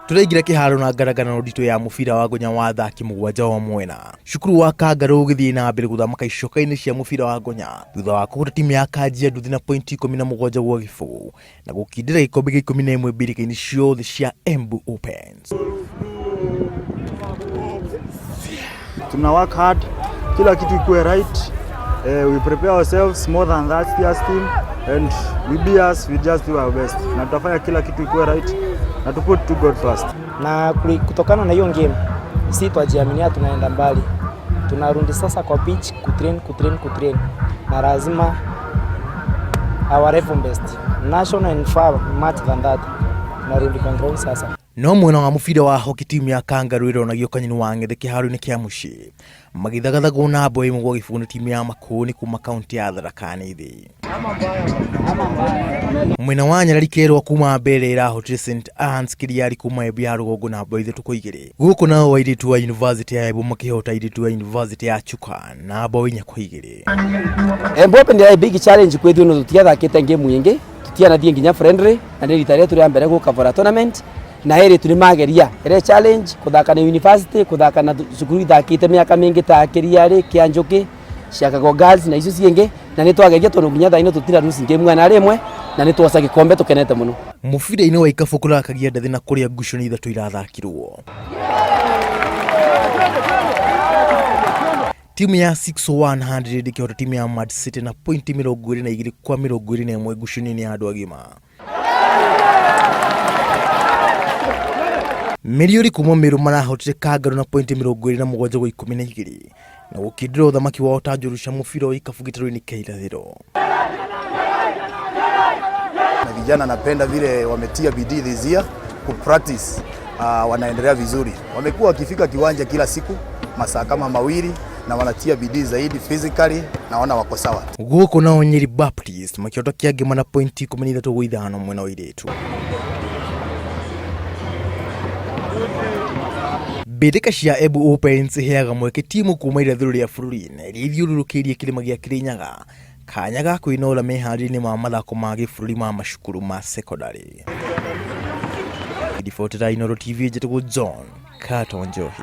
Tũraingĩra kĩharo na ngarangano nditũ ya mũbira wa ngonya wa athaki mũgwanja o mwena. Cukuru wa Kangarũ ũgĩthiĩ na mbere gũthamaka icoka-inĩ cia mũbira wa ngonya thutha wa kũhũra timu ya Kanjia nduthi na pointi 17 gwa gĩbũgũ na gũkindĩra gĩkombe gĩa 11 mbĩrĩka-inĩ ciothe cia Embu Opens. Tuna work hard, kila kitu ikuwe right. We prepare ourselves more than that year's team and we be us, we just do our best. Na tutafanya kila kitu ikuwe right na to put to God first. Na kutokana na hiyo game si twajiaminia tunaenda mbali. Tunarudi sasa kwa pitch kutrain, kutrain, kutrain. Na lazima our level best. National and far much than that. Tunarudi kwa ground sasa. No mwena wa mũbira wa hockey timu ya Kangaroo ĩronagio kanyoni wa ng'ethe kĩharo-inĩ kĩa mũciĩ magĩthagathagwo na mbaũ ĩmwe gwa gĩbũgũ nĩ timu ya Makũũni kuma kaunti ya Tharaka Nithi. Mwena wa Nyarari Kerwa kuma mbere ĩrahotire St Anne's Kiriari kuma Embu ya rũgongo na mbaũ ithatũ kwa igĩrĩ. Gũkũ nao airĩtu a University ya Embu makĩhota airĩtu a University ya Chuka na mbaũ inya kwa igĩrĩ. Embu Open yarĩ big challenge kwĩ ithuĩ nĩ tũtiathakĩte game ĩngĩ, tũtianathiĩ nginya friendly na nĩ rita rĩetũ rĩa mbere gũka for a tournament na airĩtu nĩ mageria ĩrĩ challenge kũthaka na university, kũthaka na cukuru ithakĩte mĩaka mĩingĩ ta Kiriarĩ, Kĩanjũkĩ, Chicago Girls na icio ciĩngĩ na nĩ twageria tondũ nginya thaa ino tũtira losing game ng'ana rĩmwe na nĩ twoca gĩkombe tũkenete mũno. Mũbira-inĩ wa ikabũ kũrakagia ndathi na kũrĩa ngucanio ithatũ irathakirwo. Timu ya 6100 ĩkĩhota timu ya Mad City na pointi 22 kwa 21 ngucanio-inĩ ya andũ agima. Mĩriũri kuma Meru marahotire Kangarũ na pointi 27 gwa 12 na gũkindĩra ũthamaki wao ta njũru cia mũbira wa ikabu gĩtarũ-inĩ kĩa irathĩro. Na vijana napenda vile wametia bidii this year ku practice, wanaendelea vizuri. Wamekuwa wakifika kiwanja kila siku masaa kama mawili na wanatia bidii zaidi physically, naona wako sawa. Gũkũ nao Nyeri Baptist makĩhota Kĩangĩma na pointi 13 gwa ithano mwena wa airĩtu. Mbĩtĩka cia Embu Opens iheaga mweke timu kuma irathĩro rĩa bũrũri na iria ithiũrũrũkĩirie kĩrĩma gĩa Kĩrĩnyaga kanya ga kwĩnora meharĩria-inĩ ma mathako ma gĩbũrũri ma macukuru ma sekondarĩ. Ribotera Inooro TV, njĩtagwo John Kato Njohi.